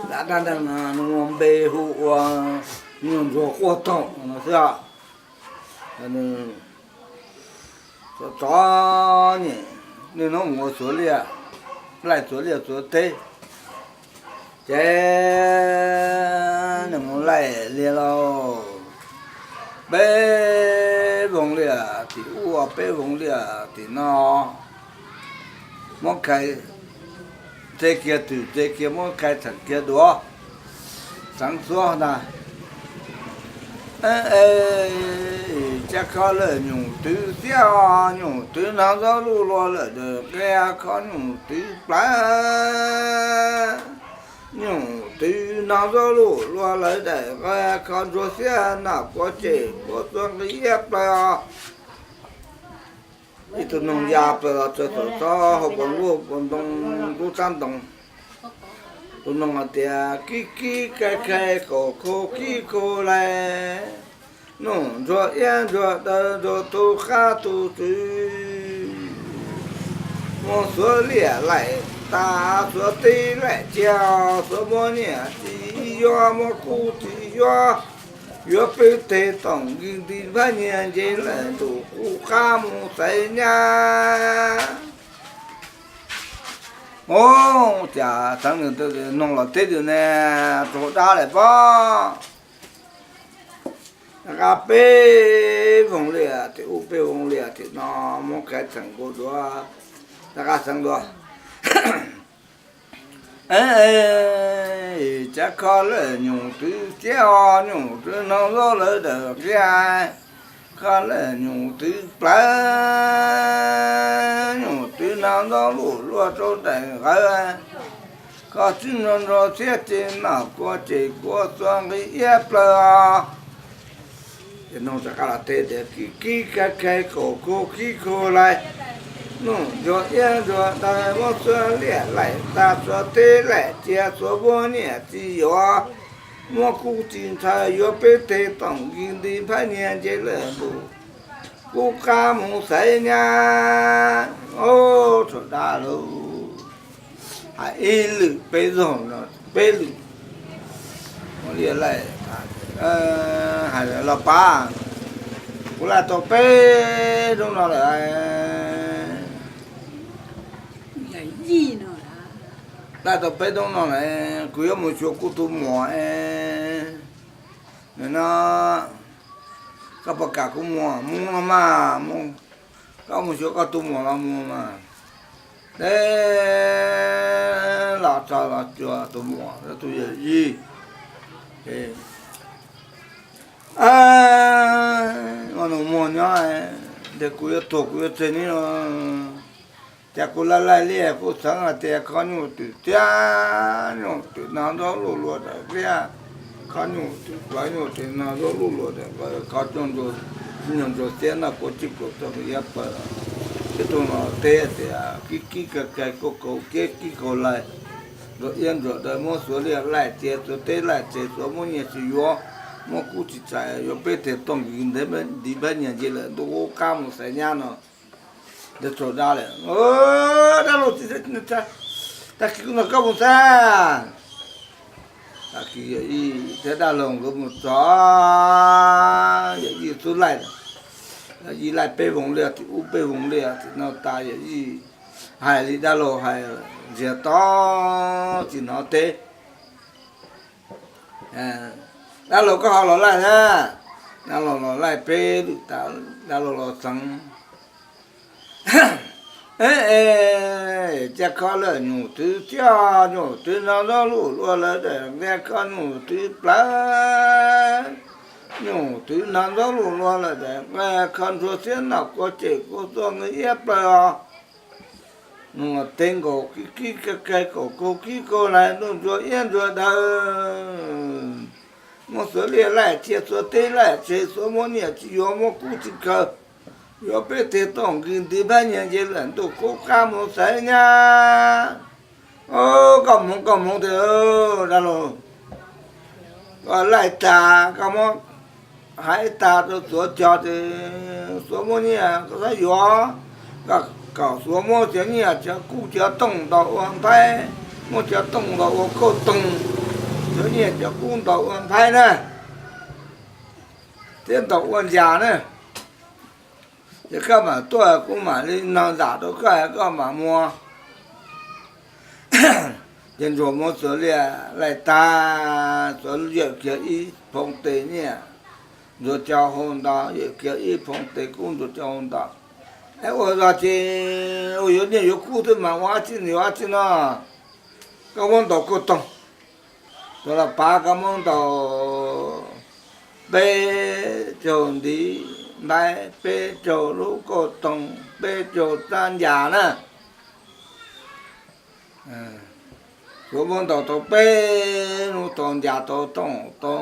Dab neeg no npe hu ua nyuag ntsuag quaj toog no xwb. Tsov, tsov niam, niaj hnub mus ua txhuav liaj, laij txhuav liaj txhuav teb. Ces nws mus laij liaj lauj, peb voog liaj tim ub, peb voog liaj tim no, muab khai, txev kiag twm txev kiag, muab khai txheem kiag duav, xeev xuab ntag. Cab khob lawm nyuj twv xiab, nyuj twv nag ntaub luj luag lawm daim nqia, khob nyuj twv plawv, nyuj twv nag ntaub luj luag lawm daim nqia, khob ntsuag xiab nag kua cem kua txuag nqis iab plaws os. Ib tug noog ya plaws los txog thaum txob hauv paus nkuaj paus ntoo, ntub txab ntoo. Tus noog hais tias, kib kib kai kai kaum khau kib khau lais, nuj ntsuag iab ntsuag daw ntsuag tub qab tub txwv, muab xuav liaj laim tas, xuav teb laim cia, xuav muab niam txiv yuav, muab kub txiv yuav, yuav peb teg toom nkig nti phab nyiag nce lawm ntuj qub qab mus xaiv nyab. Ua cas txheev noog los teb tias ne, raug dab lawm pob. Rov qab peb voog liaj tim ub, peb voog liaj tim no, muab khav txheem nkaus duav, rov qab xeev duav. Cab khob lawm nyuj twv xiab, nyuj twv nag ntaub lawm daim nqia, khob lawm nyuj twv plawv, nyuj twv nag ntaub luj luag rau daim nqawv, khob tsib nrog nrog txhiab ces nag kua cem kua txuag nqis iab plaws os. Ces noog rov qab los teb tias, kib kib kai kai kaum khau kib khau lais, nuj ntsuag iab ntsuag daw, muab xuav liaj laim tas, xuav teb laim cia, xuav muab niam txiv yuav, muab kub txiv ntxhais yuav, peb teg toom nkig nti phab nyiag nce lawm ntuj qub qab mus xaiv nyab. Ua tsaug dab lauj, hais ib lwm peb zaug no, peb lwm. Ua li hais los pab, kuv laij tau peb hnub no lawm. Laij tau peb hnub no lawm, kuv yuav mus xyuas kuv tus muam. Nim no koj puas kam kuv mus? Mus no mas, koj mus xyuas koj tus muam los mus mas. Ces los txog los xyuas tus muam, tus yawm yij, ces nws muag nyob, ces kuv yuav tuag kuv yuav tseg ne. Ces kuv laij laij liaj kuv xeev hais tias khob nyuj twm xiab, nyuj twm nag ntaub luj luag daim nqia, khob nyuj twm plawv, nyuj twm nag ntaub luj luag daim nqawv, khob tsib nrog ntsuag xiab nag kua cem kua txuag nqis iab plaws. Ces tus no teb tias, kib kib kai kai kaum khau kib kib khau lais, ntsuag iab ntsuag daw, muab xuav liaj laim cia, xuav teb laim tsev, xuav muab nyiaj txiv yuav, muab kub txiv ntxhais yuav, peb teg toom nkig nti phab nyiag nce lawm ntuj qub qab mus xaiv nyab no. Ntawd tsaug dab lawm. Dab laug, tag kis kuv nrog koj mus xwb. Tag kis yawm yij thiab dab laug nkawd mus txog, yawm yij xub laij, yawm yij laij peb voog liaj tim ub, peb voog liaj tim no tas, yawm yij hais li dab laug hais, ntsiag to tsis hnov teb. Dab laug koj ho los laij na. Dab laug los laij peb lwm tas, dab laug los xeev. Cab khob lawm nyuj twv xiab, nyuj twv nag ntaub luj luag lawm daim nqia, khob nyuj twv plawv, nyuj twv nag ntaub luj luag lawm daim nqia, khob ntsuag xiab nag kua cem kua txuag nqis iab plaws os. Nws teb nkaus, kib kib kai kai kaum khau kib khau lais, nuj ntsuag iab ntsuag daw, muab xuav liaj laim cia, xuav teb laim tsev, xuav muab niam txiv yuav, muab kub txiv khaws, yuav peb teg toom nkig nti phab nyiag nce lawm ntuj qub qab mus xaiv nyab. Koj hmoov koj hmoov tiag, dab laug, koj laij tas koj muab hais tas rau xuav cog ces xuav muab nyiaj koj xav yuav, kom xuav muab cov nyiaj cov kub cov tooj ntau ua nthaib, muab cov tooj ntau ua kauj toog. cov nyiaj cov kub ntaus ua nthaib na, thiab ntaus ua ncas na, ces koj mam tuaj kuv mam li nug zam rau koj, koj mam muag. Ces Ntsuag Muas Txuas Lias laij tag, Txuas Lias yawm kiag ib phoo tes nyiaj, Ntsuag Cau hau nto, yawm kiag ib phoo tes kub, Ntsuag Cau hau nto. Es ua zog ces ua yuav nyiaj yuav kub xwb mas ua dab tsi yuav dab tsi no? Koj muab ntaus kauj toog, Txuas Lias Pav, koj muab ntaus peb caug ntiv ntaib, peb caug lub kauj toog, peb caug rab ncas na. Txuas muab ntaus tau peb lub tau ncas tau toog tau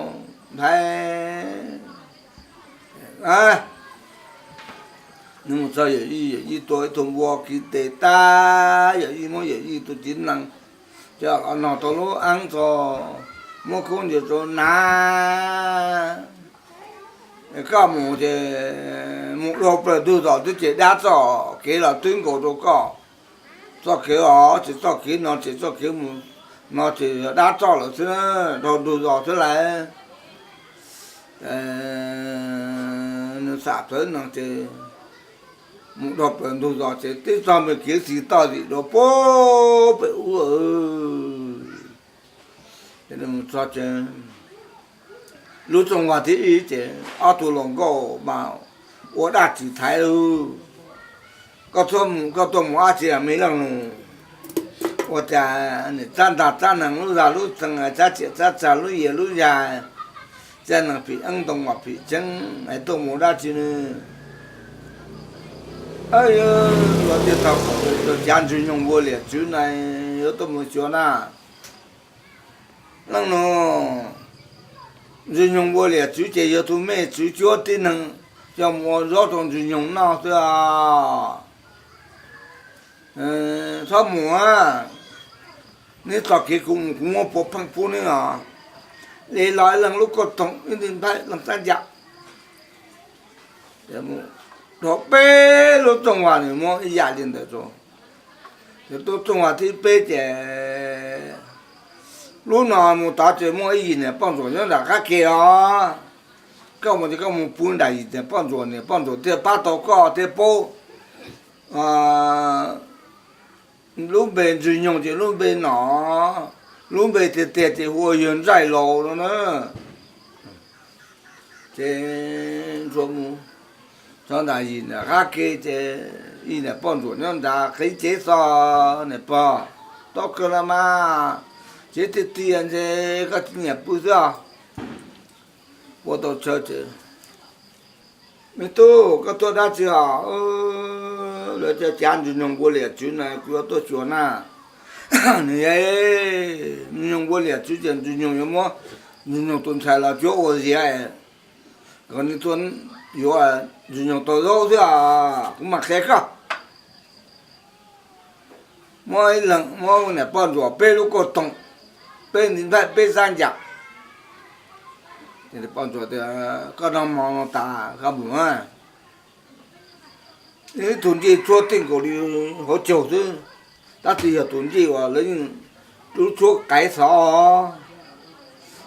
ntaib. Nws mus txog yawm yij, yawm yij tua ib tug npua kiv tes tag, yawm yij muab yawm yij tus txiv nees coj los nog tau lub eeb txog, muab khaub ncaws rau hnav. Koj mus ces mus dhau plaws ntug zos twb ces dab txoj kev los twb nkaus rau koj. Txoj kev os ces txoj kev no ces txoj kev mus no ces yog dab txoj lawm xwb, dhau ntug zos xwb lawm. Nws xam txawv no ces mus dhau plaws ntug zos ces twb txog me kev xis toj zim rau pem ub. Ces nws mus txog ces lub rooj vag thib ib ces ob tug hluas nkauj mas ua dab tsi thaiv lawm. Koj tuaj mus dab tsi me leej nus? Ua cas niam tsab ntag tsab nees lub zag lub txee, tsab tsiaj tsab tsav lub yias lub yag, tsab nees phim eeb ntoo mas phim tseeb es tuaj mus dab tsi ne? Los tias tau rau cav ntswg nyoog npua liam tswv na, yuav tuaj mus xyuas na. Leej nus, ntswg nyoog npua liam tswv ces yog tus me tswv cuab tib neeg coj mus ua zaub rau ntswg nyoog noj xwb os. Txhob mus, neb txoj kev kuv mus kuv muab puav pheej pub neb os. Li los ib leeg lub kauj toog, ib leeg ntaib, ib leeg rab ncas. Dhau peb lub rooj vag nws muab ib yam li ntawd rau. Ces lub rooj vag thib peb ces lub no mus tod ces muaj ib yim niam poj ntsuam nyob nram qab ke os. Koj mus ces koj mus pw nram yim niam poj ntsuam, niam poj ntsuam thiaj pab tau koj thiaj paub lub npe ntswg nyoog ces lub npe no, lub npe tiag tiag ces hu ua yawg Ntsaij Laus no na. Ces Ntsuag mus txog nram yim niam qab ke ces yim niam poj ntsuam nyob nrad qhib cev xwb. Niam pog, tau kawg los mas, tsev tiag tiag ntshe koj tsis nyiam pw xwb os. Ua tau tsawg ces, me tub, koj tuaj dab tsi os? Lawv cov cav ntswg nyoog npua liam tswv na, kuv yuav tuaj xyuas na. Nws, ntswg nyoog npua liam tswv ces ntswg nyoog yuav muab ntswg nyoog tus ntxhais los cuab ua ziav, kom nws tuaj yuav ntswg nyoog tau zaub xwb os, kuv mam qhia koj. Muab ib leeg, muab niam poj ntsuam peb lub kauj toog, peb ntiv ntaib, peb rab ncas. Poj ntsuam tias, koj noj mov no tas koj mus na. Ib tug ncej tsuab tej nkaus li hauv caug xwb, tab sis yog tus ncej uas lawv yeej lub tshuab qaiv xov,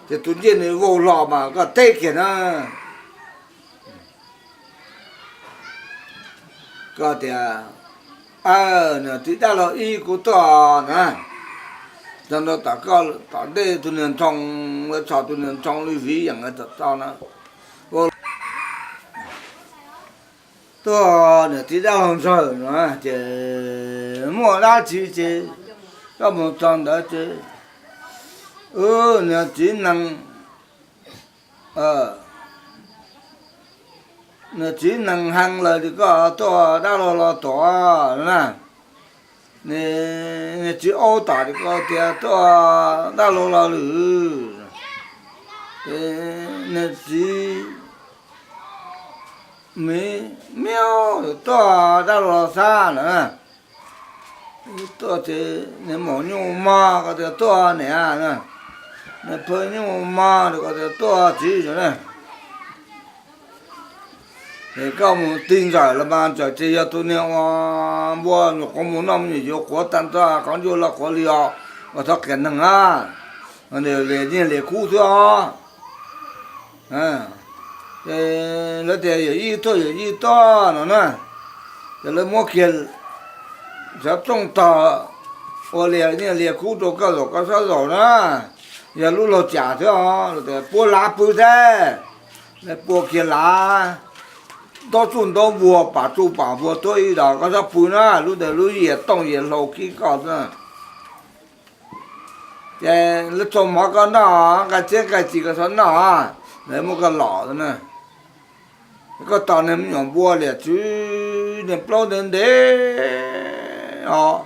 ces tus ncej nws vau hlo mas koj teb kiag na. Koj tias, niam txiv dab laug ib, kuv tuaj na, txog ntua tom koj tom ntej tus niag nthoo, lawv txhom tus niag nthoo li viv yeem tom txo na. Tuaj niam txiv dab laug ntxawg no ces muaj dab tsi ces koj mus txog ntawd ces, niag txiv nees, niag txiv nees heev lawm ces koj tuaj dab laug los tom na. Niag txiv aub tom ces koj tias tuaj dab laug los lwm. Niag txiv miv miaub tuaj dab laug los xab na. Tuaj ces niag maum nyuj mog koj tias tuaj niam, niag phawj nyuj mog koj tias tuaj txiv na. Es koj mus tig ntxawm los mas ntxawm ces yog tus niag ua npua nyuam qhuav mus noj me nyuam yuav quav tag nrho qhov ncauj loj qhuav li os, uas thov qias neeg na. Lias nyiaj lias kub xwb os. Lawv tias yawm yij tuaj yawm yij tuaj no na, ces lawv muab kiag xov tooj tog ua lias nyiaj lias kub rau koj zaum koj sab zaum na, yog lub laug cam xwb os, pua lav pw thiab. Lawv pua kiag lav, ntaub tsuj ntaub npua, pam tsuj pam npua tuaj ib dos koj txhob pw na, lub ntawd lub yias tooj yias hlau khib koj xwb. Ces lawv txua mov koj noj, nqaij txiab nqaij txiv koj txhob noj, lawv muab koj lom na. Koj tos niag me nyuam npua liam tswv niag plaub ntev ntev os,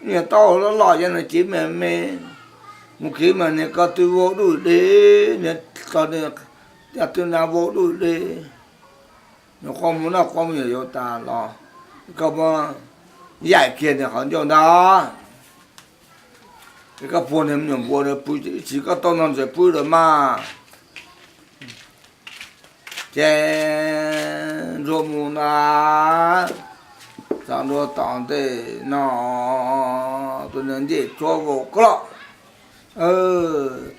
niag taub hau loj loj, yog niag cev me me, mus kev mas niag ko tw vau duj deg, niag ko niag twb na vau duj deg. Nyuam qhuav mus noj qhuav me nyuam yaus tas los, koj muab yaim kiag niag qhov ncauj ntag. Es koj puag niag me nyuam npua ntawd pw, ib tsis koj tau noj ntses pw lawm mas. Ces Ntsuag mus na, txog ntua tom ntej no, tus niag ncej tsuab vau koj los,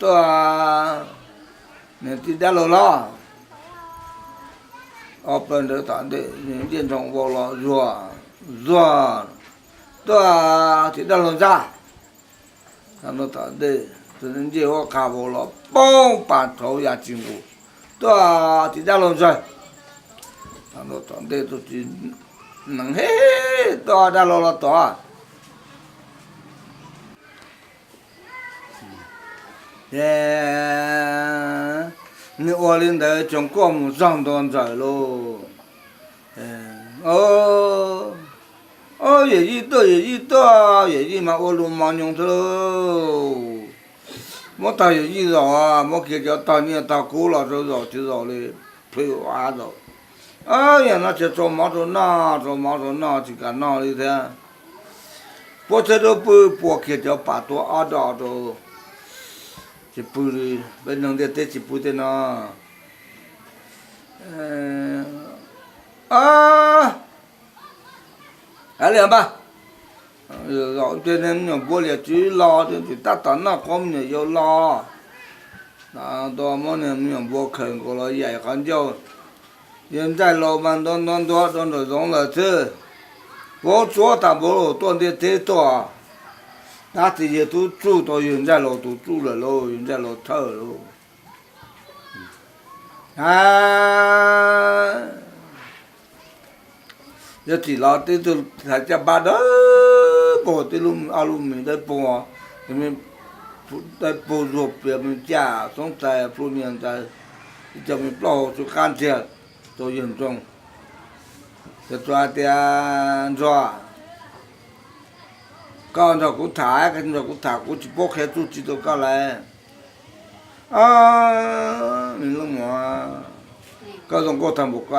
tuaj, niag tij dab laug los, ob plaws ntawd tom ntej, niag ncej ntsoog vau los zuag, zuag, tuaj, tij dab laug ntxag. Txog ntua tom ntej, tus niag ncej huab qha vau los poob pas rhauv ya tsis nqus, tuaj, tij dab laug ntxawg. Txog ntua tom ntej tus tij nees he, tuaj, dab laug los tod. Ces nws ua li ntawd tsoom kuaj mus txog ntua ntxawm lauj. Yawm yij tuaj, yawm yij tuaj, yawm yij mas ua lus mos nyoos thiab lauj. Muab tog yawm yij zaum, muab kiag cov tog nyiaj tog kub los rau zaum tsis zaum li, plhws ua zaum. Yog no tsis tau mov rau noj, tau mov rau noj tsis kam noj li thiab. Puab txhawb duab pw, pua kiag cov pas tuab ob do rau, tsis pw li, peb neeg ntiaj teb tsis pw tej no. Hais li mas, zaum tej me nyuam npua liam tswv los, tsis tab tom noj qhuav me nyuam yaus los, tua muab me nyuam npua khaws nkaus los yaim qhov ncauj. Yawg Ntxaij Laus mas ntua ntua ntua rau nraum zoov lawm xwb. Vauv tsuav tas npaum li tuaj ntiaj teb tuaj, dab tsi yawg tub tsuj tau yawg Ntxaij Laus tus tsuj lawm lauj, yawg Ntxaij Laus thawj lauj. Yog txim los tib tug thaiv caj npab dawb paug, tib lub ob lub me dawb paug, dawb paug zuag plias me caj xoob txais plhu nias ntawd, ib co me plaub hau tsw qab ntsiag rau yawg Ntxoog. Yawg Ntxoog hais tias, Ntsuag, koj nrog kuv tham, koj nrog kuv tham, kuv tsis paub qhia txuj ci rau koj lawm. Me leej muam, koj zoo nkauj tag npaum ko,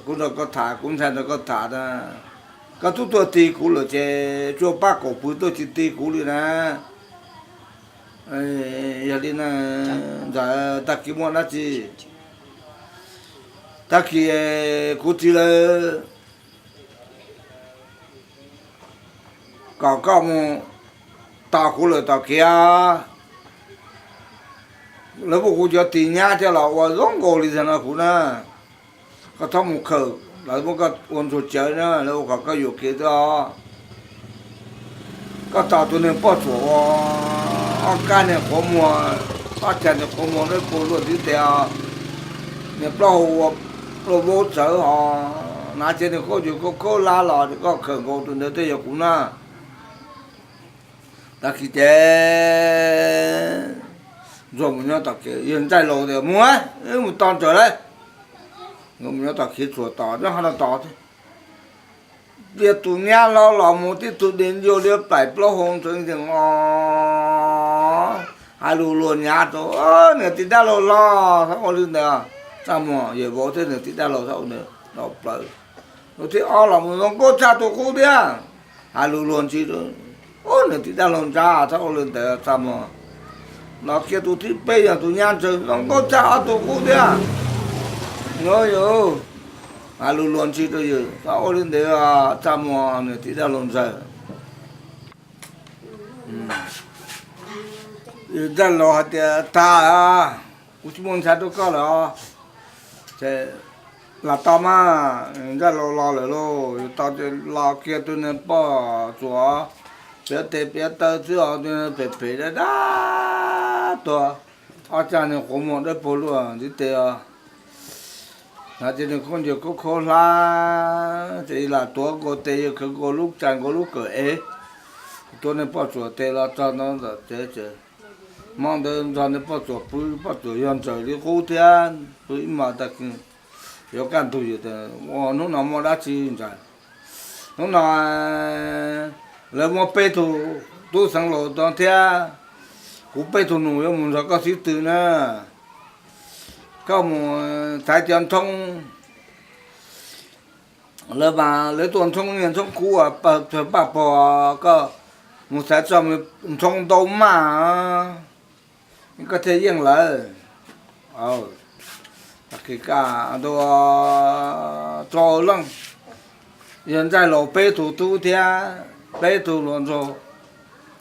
kuv nrog koj tham, kuv ntshai nrog koj tham na. Koj twb tuaj ti kuv lawm ces tsuas pab kaum pw tuaj tsis ti kuv li na. Yog li na, ntawd tag kis muaj dab tsi, tag kis kuv txiv lawv kom koj mus tos kuv lawm tom kev. Lawv muab kuv cov tis nyab coj los ua zoo nkaus li tag no kuv na. Koj txhob mus khawm, lawv muab koj ua ntsuag cawv na, lawv ua kom koj yuam kev xwb os. Koj tos tus niag poj tsuam ua ob kab niag qhuav muag, ob cag niag qhuav muag dawb paug luaj ntiv tes os, niag plaub hau ua luaj vaub txawv os, hnav cev niag khaub ncaws khaub khaub lab los koj khawm nkaus tus ntawd thiaj yog kuv na. Tag kis ces Ntsuag mus nyob tom kev, yawg Ntxaij Laus tias, Mus, wb mus tos Ntsuag lawm. Nkawd mus nyob tom kev tsuas tos, nyob qhov no tos thiab. Tias tus nyab hlob los mus tib tug di ncua liab plaim plaub hau ntxeev ntxeev os, hais lus luag nyav rau, Niam tij dab laug los, txhob ua li ntawd, txaj muag, yawm vauv thiab niam tij dab laug txhob ua ntawd, los plaws. Tus thib ob los mus zoo nkauj tshaj tus qub thiab, hais lus luag ntxhi rau, Niam tij dab laug ntxhab, txhob ua li ntawd, txaj muag. Los kiag tus thib peb yog tus nyab ntxawg zoo nkauj tshaj ob tug qub thiab, hais lus luag ntxhi rau yawg, txhob ua li ntawd, txaj muag, niam tij dab laug ntxawg. Ntxawg Laus hais tias, Tag, kuv tsis muaj ntxhais rau koj lawm os. Ces, Los tau mas, Ntxawg Laus los lawm lauj, yus tau los kiag tus niag poj tsuam piav tes piav taw xwb os, tus phem phem dab dab tuag, ob cag niag quav muag dawb paug luaj ntiv tes os. Hais tias nws khaub ncaws khaub khaub hlab, ces lam tuav nkaus tes, yog khawv nkaus lub tsa nkaus lub kawm ev, tuav niag poj tsuam tes los txog ntawm tsev ces hmo ntawd nrog niag poj tsuam pw, poj tsuam yog ntsaws li qub thiab, pw ib hmos tag kis yuav kaj ntug, ua hnub no muaj dab tsi ntag. Hnub no lawv muab peb tug tub Xeev Laus no thiab kuv peb tug nus yuav mus nrog koj xib tw na. Koj mus xaiv cov nthoob, lawv mas lawv tuaj nthoob nyiaj nthoob kub, paj pog, koj mus xaiv txog nthoob ntau maj, koj thiaj yeej lawv. Tag kis kaj ntug rau leej, yog Ntxawg Laus peb tug tub thiab peb tug hluas nraug,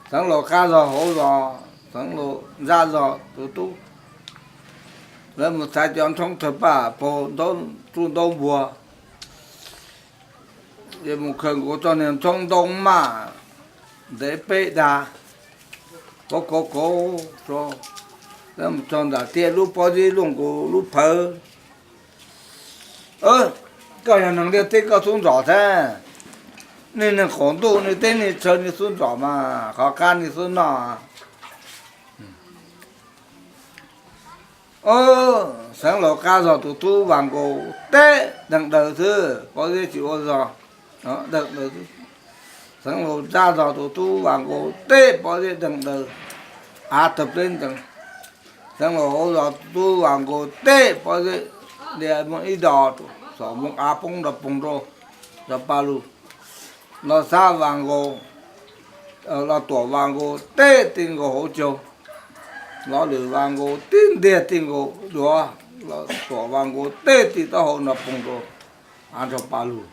Xeev Laus qab zog hauv zos, Xeev Laus ntsaj zog tus tub. Lawv mus xaiv cov nthoob thawj paj paug ntaub tsuj ntaub npuag, es mus khaws nkaus txog niag nthoob ntoo maj, ntev peb dag, kauv kauv kauv, lawv mus txog nram tiaj lub pob zeb luaj nkaus lub phawv. Koj yog neeg liaj teb koj xub ntsom thiab, nej neeg qaum ntuj nej teb nej chaw nej xub ntsom mas qhov qab nej xub noj. Xeev Laus qab zog tus tub vas nkaus teb deeg daws xwb, pob zeb tsis ua zog, deeg daws xwb. Xeev Laus ntsaj zog tus tub vas nkaus teb pob zeb deeg daws, av tawg pleb ntees. Xeev Laus hauv zos tus tub vas nkaus teb pob zeb, muaj ib do xom moo av poob nrog poog rau, rau paj lug. Los Xab vas nkaus, Los Tuam vas nkaus teb ti nkaus hauv caug, Los Lwm vas nkaus tib ntiag ti nkaus duav, Los Tuam vas nkaus teb ti taub hau nrog poog rau, av nrog paj lug.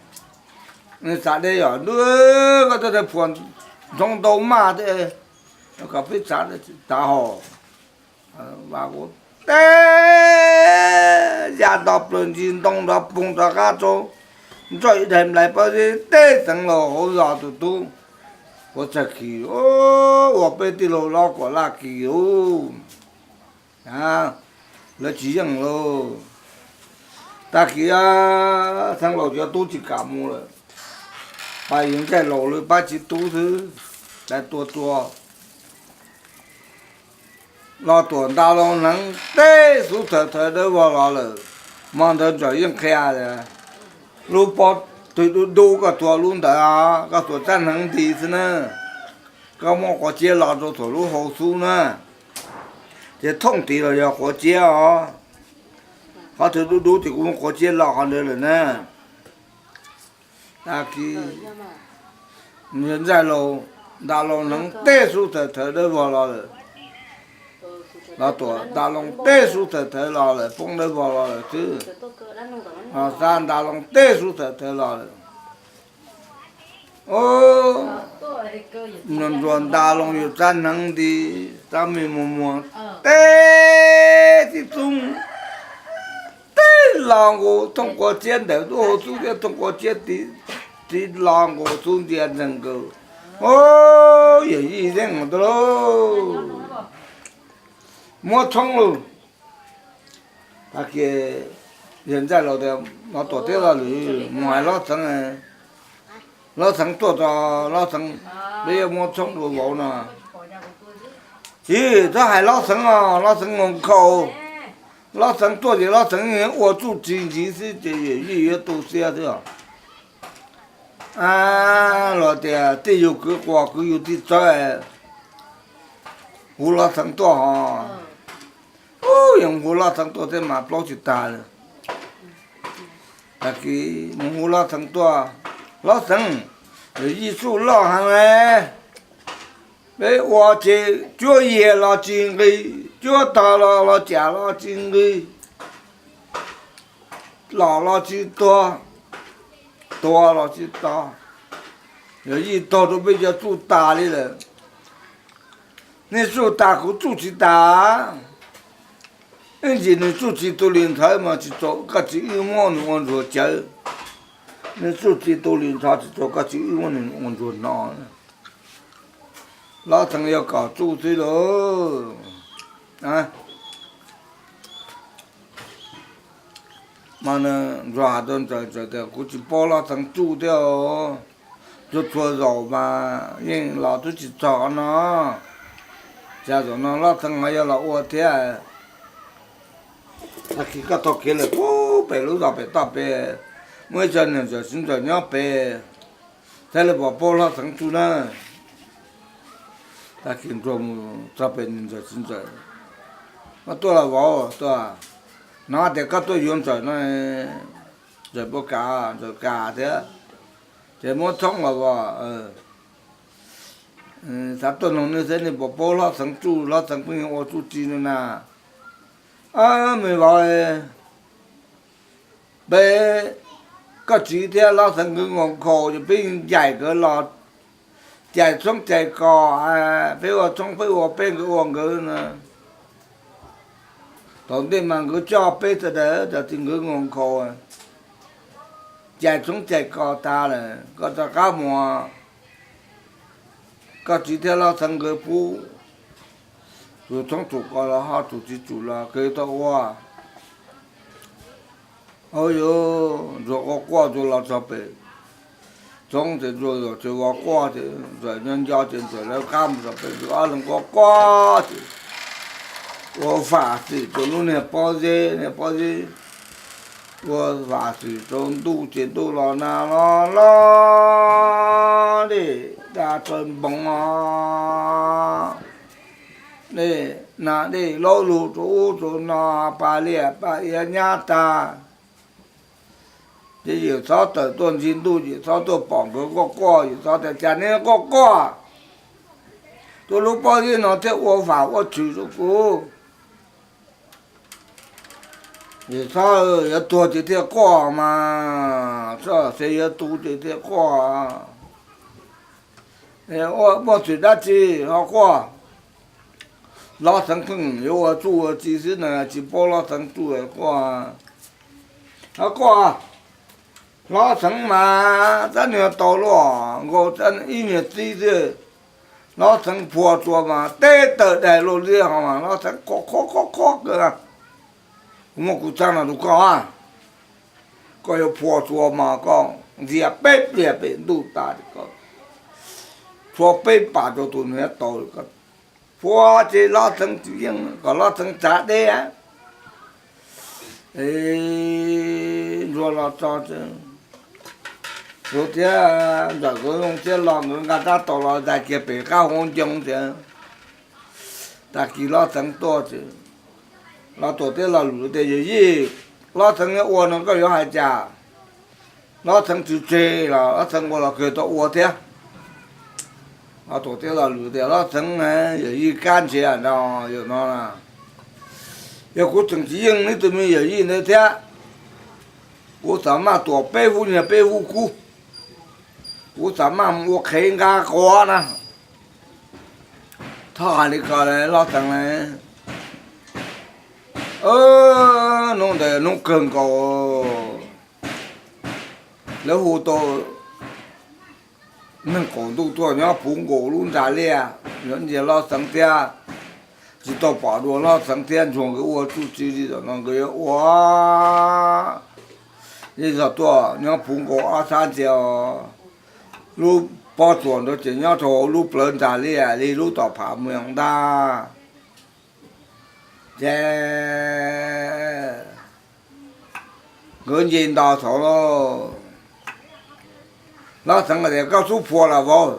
Nws xav deb yom, ntuj, koj tej phuam nthoob ntau maj tej, kom peb tav hos. Vas nkaus teb, ya nto plaws ntsis ntoo nrog poog rov qab rau, nroj ib daim nplais pob zeb teb Xeev Laus hauv zos tus tub. Ua txag kis, ua peb tij laug lob kuam laj kis ub, lawv tsis yeej lauj. Tag kis Xeev Laus cov tub tsis kam mus lawm, pab yawg Ntxawg Laus lawv pab txiv tub xwb, dai tua tua. Los Tuam nta loo hneev teb xub thawv thawv dawb vog los lawm. Hmo ntawd Ntsaum Yeej qhia tias, lub pob twg dub dub koj tua lub ntawd, koj xuas tsab hneev nti xwb na. Koj muab quav ciab lo rau thaum lub hau xub na, ces thooj tid los yog quav ciab os. Qhov twg dub dub ces kuv muab quav ciab lo qhov ntawd lawm na. Tag kis Ntxawg Laus nta loo hneev teb xub thawv thawv dawb vog los lawm. Los Tuam nta loo teb xub thawv thawv los lawm, poob dawb vog los lawm xwb. Los Xab nta loo teb xub thawv thawv los lawm. Nruas nta loo yus tsab hneev nti, tsab me muag muag, teb tib txub, teb los nkaus thooj quav ciab ntawm lub hau xub thiab thooj quav ciab tid, tib los nkaus xub ntiag nteeg nkaus. Yawm yij zeej mus tau lauj, muab tshoob lauj. Tag kis yawg Ntxawg Laus tias, Los Tuam thiab Los Lwm mus hais Lob Xeev, Lob Xeev tuaj tso, Lob Xeev, peb yuav muab tshoob rau vauv no. Tsis txhob hais Lob Xeev os, Lob Xeev mus nkhaus. Lob Xeev tuaj ces Lob Xeev ua txuj tsis ntxiv xwb ces yawm yij yuav tu siab xwb os. Los tias tij yug kwv quas kwv yug tij tsawb, hu Lob Xeev tuaj ho. Ub, yog hu Lob Xeev tuaj thiab mas plaub tsis tag li. Tag kis mus hu Lob Xeev tuaj, Lob Xeev, yawm yij txuj loj heev, peb ua ces cuab yias los tsis nqis, cuab tog los los cam los tsis nqis, los los tsis tuag, tuag los tsis tog. Yawm yij taug rau peb cov txuj tas li lawm. Nej tsuj tas kuv tsuj tsis tas. Ib ntsis nws tsuj tsis tu li ntxhawv mas tsis txaus koj tsis wb muab nws ua ntsuag cawv. Nws tsuj tsis tu li ntxhov tsis txaus koj tsis wb muab nws ua ntsuag no. Lob Xeev yuav kom tsuj xwb lauj. Mas ntsuag has rau Ntxawm, Ntxawm tias kuv tsis paub Lob Xeev tsuj thiab os. Txhua txhua zaus mas yeej los twb tsis txog qhov no. Cas zaum no Lob Xeev ho yuav los ua thiab. Tag kis koj taug kev lawm pem lub zos pem toj pem, muaj ib co niam ntxawm txiv ntxawm nyob pem, thiaj li pom paub Lob Xeev tsuj na. Tag kis ntsuag mus txog pem niam ntxawm txiv ntxawm, muab tuaj los vauv tuaj, hnov tias koj tuaj yuav Ntxawm no, Ntxawm puas kam, Ntxawm kam thiab, ces muab txhoob los vauv. Xav tuaj noog nej xwb, nej puas paub Lob Xeev tsuj, Lob Xeev pheej ua tsuj tsis no na. Me vauv, peb, koj txiv thiab Lob Xeev nkawd nkaus nkhaus ces peb ncaim nkawd los cais tshoob cais kos, peb ua tshoob peb ua peb, nkawd ua nkawd na. Thaum ntej mas nkawd coj peb sawv daws, txog txiv nkawd nkaus nkhaus, cais tshoob cais kos tas lawm koj rov qab mus, koj txiv thiab Lob Xeev nkawd pub tus tshoob tus kos los ho tus txiv tsum los kawg tau ua. Au yuav, ntsuag quaj quaj ntsuag los txog pem tshoob ces ntsuag yuav tsis vov quaj ces Ntxawm nyob nco ces Ntxawm lawv qab mus txog pem ntsuag ob leeg quaj quaj ces ua vam xwm rau lub niag pob zeb, niag pob zeb, ua vam xwm rau ntuj ces ntuj los nag los los li, daj tsaws npoov os. Dej nag dej laub lug rau ub rau no, pas liaj pas iav nyab tag. Ces yawm txhob tawm tuaj ntxig ntuj, yawm txhob tuaj pom nkawd quaj quaj, yawm txhob tias cas neb quaj quaj, tuaj lub pob zeb no thiaj ua vam ua tshwm rau kuv. Yawm txhob yuav tuag ces thiaj quaj mas, txhob se yuav tu ces thiaj quaj. Ua muaj txwm dab tsi ho quaj? Lob Xeev pheej yuav ua tsuj ua tsi xwb na, tsis paub Lob Xeev tsuj quaj. Ho quaj, Lob Xeev mas tab niag tau luaj nkaus ib niag txiv xwb. Lob Xeev phua tsuas mas teb tawg dais luaj li ho mas Lob Xeev quaj quaj quaj quaj kawg. Kuv muab kuv txhab no rau koj, koj yuav phua tsuas mas koj ntxias peb pliag pem ntuj tas, txhua peb pas rau tus niag tau, phua ces Lob Xeev tsis yeej kom Lob Xeev tsav deb. Ntsuag los txog, Ntsuag thiab Ntxawm nkawd zoo siab los nkawd nqa rab taus los zais kiag pem qab hauv ncoo tias, tag kis Lob Xeev tuaj ces Lob Tuam thiaj los lus tias, yawm yij, Lob Xeev yuav ua no koj yuav hais cas? Lob Xeev tsis tseg los Lob Xeev ua los kawg tau ua thiab. Lob Tuam thiaj los lus tias, Lob Xeev, yawm yij kab nrhiav no, yawm no, yog kuv tseem tsis yeej neb tus me yawm yij ntawd thiab, kuv xav maj tuam peb hub nyiaj peb hub kub, kuv xav maj mus ua qhev nqa quav na. Thov hais li ko, Lob Xeev, hnub ntawd hnub kawg nkaus, lawv hu tau neeg qaum ntuj tuaj nyob puv nkaus lub ntsa liaj, yuav nce Lob Xeev thiab. Tsis tau pom dua Lob Xeev thiab Ntsuag nkawd ua txuj tsi li, zaum no nkawd yuav ua li zog tuaj nyob puv nkaus ob sab ntsia, lub pob tsuas ntawd ces nyob rau lub plawv ntsa liaj li lub tom phav moos ntag. Ces nkawd nce nto thaum, Lob Xeev tias, koj xub phua los vauv.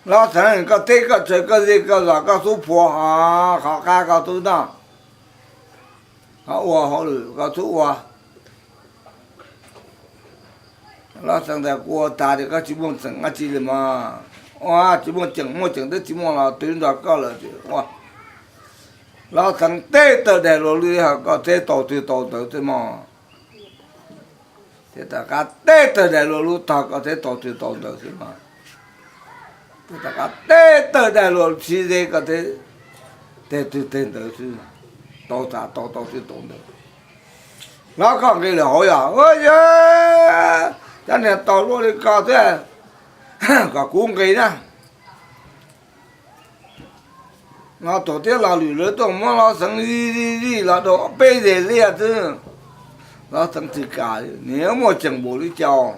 Lob Xeev, koj teb koj chaw koj zej koj zos koj xub phua, qhov qab koj xub noj, ho ua hauj lwm koj xub ua. Lob Xeev tias, kuv ua tas ces koj tsis muaj tseem dab tsi li mas, ua tsis muaj tseem, muaj tseem twb tsis muaj los twv nrog koj lawm ces ua. Lob Xeev teb tawg daim luag lwj, koj teb tau twg tau ntawd xwb mog. Ces tom qab teb tawg daim luag lwj tag, koj teb tau twg tau ntawd xwb mog. Rov qab teb tawg daim luam sib ze ko, teg twg teg ntawd xwb, tau tas tau tau twb tau ntawd. Hlob, koj nqis lawm hauv yog? Yog, cov niag tau luaj li ko thiab, kom kuv nqis na. No tuam thiab Los Lwm lawv tuaj muab Hlob Xeev zij zij zij los rau peb zeg liaj xwb. Hlob Xeev tsis kam, nws muaj ceem npaum li cas.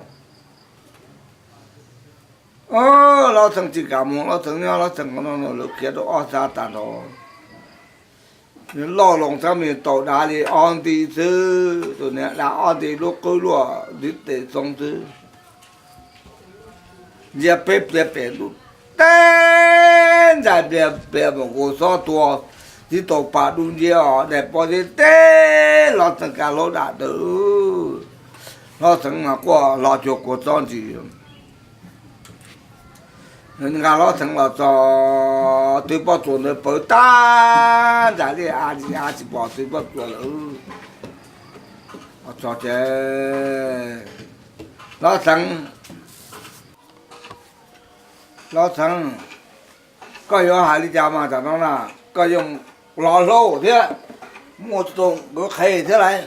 Hlob Xeev tsis kam mus, Hlob Xeev nyob Hlob Xeev no lawv khiav rau ob sab tag nrho. Nws loj loo txab me tau dav li ob nti xwb, tus niag dav ob nti luaj qwb luaj ntiv tes xoo xwb. Ntsia peb pliag pem ntuj teb, ntxais pliag pliag mus kuv xob tua, tib tau pas dub nciab os, daim pob zeb teb Hlob Xeev kav hlaub dam ntawd. Hlob Xeev mas quaj hlo cuag kua txob ntsis. Nqa Hlob Xeev los txog, tw pob tsuas ntawd pawv tag, ntxais li a tsis a tsis pom tw pob tsuas lawm. Txog ces Hlob Xeev, Hlob Xeev, koj yuav hais li cas mas tam no na? Koj yeej lov hlaub thiab, muaj tsis tau nkawd qhev thiab lauj.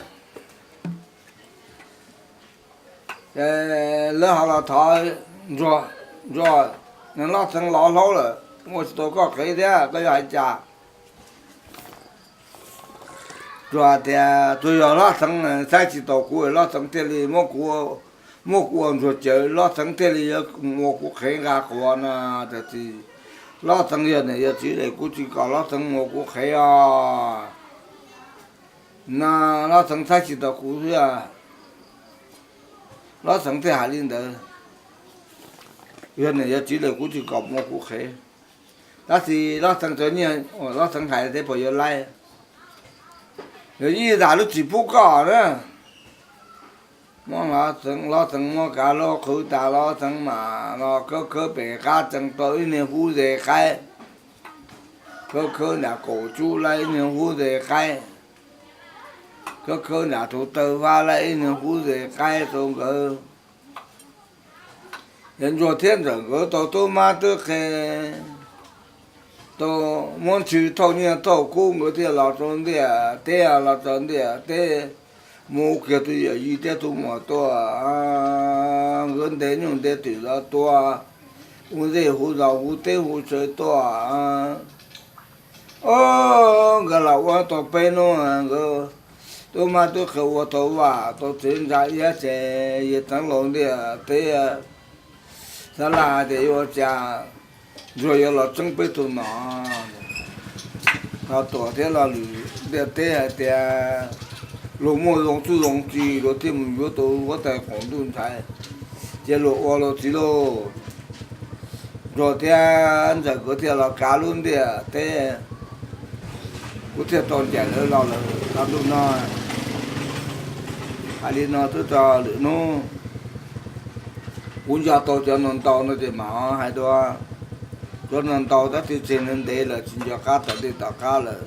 Ces lawv ho los thov Ntsuag, Ntsuag, Hlob Xeev lov hlaub lawm, muaj tsis tau koj qhev thiab, koj yuav hais cas? Ntsuag tias tsuas yog Hlob Xeev saib tsis taus kuv, Hlob Xeev thiaj li muab kuv, muab kuv ua Ntsuag cawv, Hlob Xeev thiaj li yuav mus ua kuv qhev nqa quav no. Tiam sis Hlob Xeev yog niam yog txiv lawm kuv tsis kom Hlob Xeev mus ua kuv qhev os. No Hlob Xeev saib tsis taus kuv xwb, Hlob Xeev thiaj hais li ntawd. Yog niam yog txiv lawm kuv tsis kom mus ua kuv qhev. Tab sis Hlob Xeev txawm nyiaj uas Hlob Xeev hais thiab puas yuav laib? Yog ib zam lub txim pub koj na. Muab Hlob Xeev, Hlob Xeev muab kav hlaub qhwv tas, Hlob Xeev mam los khawb khawb pem qab tsees tau ib niag hub ze qaib, khawb khawb nram kaum tsub laib ib niag hub ze qaib, khawb khawb nram tus taw vab laib ib niag hub ze qaib rau nkawd. Yog Ntsuag thiab Ntxawm nkawd tau tub mab tub qhe, tau muab ntshis thauj nyiaj thauj kub, nkawd thiaj los rau ntiaj teb, los rau ntiaj teb mus kiag tus yawm yij thiab tus muam tuaj, nkawd ntes nyuj ntes twm los tua, hu zej hu zos hu teb hu chaw tuaj. Nkawd los ua tau peb hnub, nkawd tub mab tub qhe ua tau vaj tau tsev ntsa iab ces yawg Xeev Laus ntiaj teb xav laj hais tias yuav ua cas Ntsuag yuav los txeeb peb tug nom. Los Tuam thiab Los Lwm ntiaj teb hais tias luag muaj zoo txuj zoo ci luag thiaj mus yuav tau huab tais qaum ntuj ntxhais, ces luag ua luag txiv lauj. Ntsuag thiab Ntxawm nkawd thiaj los kav lub ntiaj teb, kuv thiaj tau ncaim lawv los lawm tau ntuj no. Hais li no twb txog lwm hnub, kuv nco tau cov no ntau no ces mam hais dua. Cov no ntau tab sis tseg ntev lawm tsis nco qab tom ntej tom qab lawm.